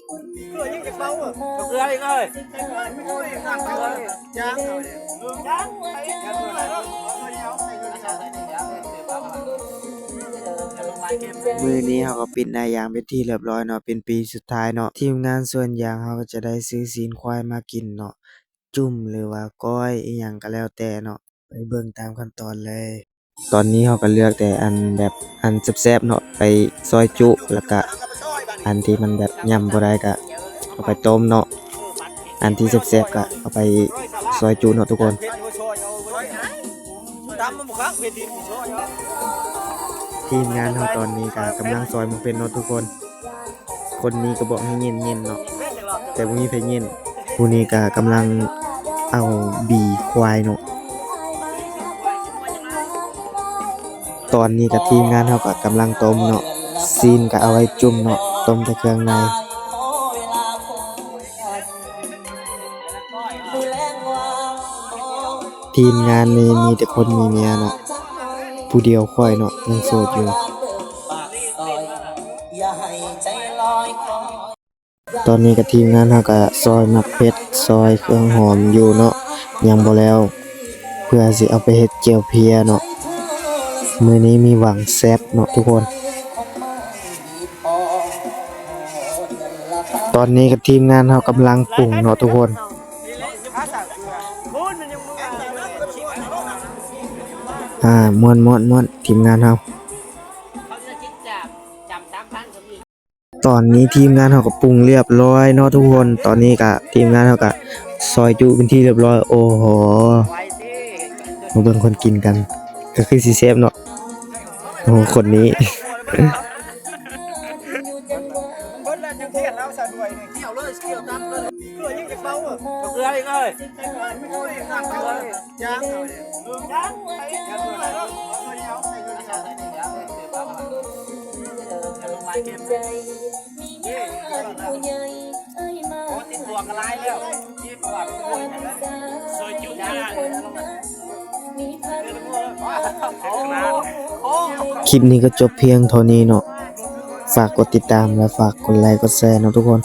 ເກືອອີກເອີຍ ມື້ນີ້ເຮົາກໍປິດໜ້າຢາງເປັນທີ່ຮຽບຮ້ອຍເນາະ ເປັນປີສຸດທ້າຍເນາະ. ທີມງານສວນຢາງເຮົາກໍຈະໄດ້ຊື້ຊີ້ນຄວາຍມາກິນເນາະ ຈຸ້ມ ຫຼືວ່າກ້ອຍ ອີ່ຫຍັງກໍແລ້ວແຕ່ເນາະ ໄປເບິ່ງຕາມຂັ້ນຕອນເລີຍ. ຕອນນີ້ເຮົາກໍເລືອກແຕ່ອັນແບບອັນແຊບໆເນາະ ໄປຊອຍຈຸ ແລ້ວກະອັນທີ່ມັນແບບຫຍ້ຳບໍ່ໄດ້ກະເອົາໄປຕົ້ມເນາະ ອັນທີ່ແຊບໆກະເອົາໄປຊອຍຈຸເນາະທຸກຄົນ. ທີມງານເຮົາຕອນນີ້ກະກຳລັງຊອຍໝາກເຜັດເນາະທຸກຄົນ. ຄົນນີ້ກໍບອກໃຫ້ເຫງັນໆເນາະ ແຕ່ບໍ່ມີໃຜເຫງັນ. ຜູ້ນີ້ກໍກຳລັງເອົາບີຄວາຍເນາະ. ຕອນນີ້ກໍທີມງານເຮົາກໍກຳລັງຕົ້ມເນາະ ຊີ້ນກໍເອົາໄວ້ຈຸ້ມເນາະ ຕົ້ມແຕ່ເຄື່ອງໃນ. ທີມງານນີ້ມີແຕ່ຄົນມີເມຍເນາະ ຜູ້ດຽວຂ້ອຍເນາະ ຍັງໂສດຢູ່. ຕອນນີ້ກໍທີມງານເຮົາກໍຊອຍໝາກເຜັດ ຊອຍເຄື່ອງຫອມຢູ່ເນາະ ຍັງບໍ່ແລ້ວ ເພື່ອຊິເອົາໄປເຮັດແຈ່ວເພຍເນາະ. ມື້ນີ້ມີຫວັງແຊບເນາະທຸກຄົນ. ຕອນນີ້ກໍທີມງານເຮົາກຳລັງປຸງເນາະທຸກຄົນ. ອ່າ ມ່ວນໆໆ ທີມງານເຮົາ. ຕອນນີ້ທີມງານເຮົາກໍປຸງລຽບຮ້ອຍເນາະທຸກຄົນ. ຕອນນີ້ກະທີມງານເຮົາກະຊອຍຈຸເປັນທີ່ລຽບຮ້ອຍ. ໂອ້ໂຫ ມາເບິ່ງຄົນກິນກັນ ກໍຄືຊິແຊບເນາະ. ໂອ້ ຄົນນີ້ ຄລິບນີ້ກໍຈົບພຽງເທົ່ານີ້ເນາະ. ຝາກກົດຕິດຕາມ ແລະ ຝາກກົດໄລກົດແຊເນາະທຸກຄົນ.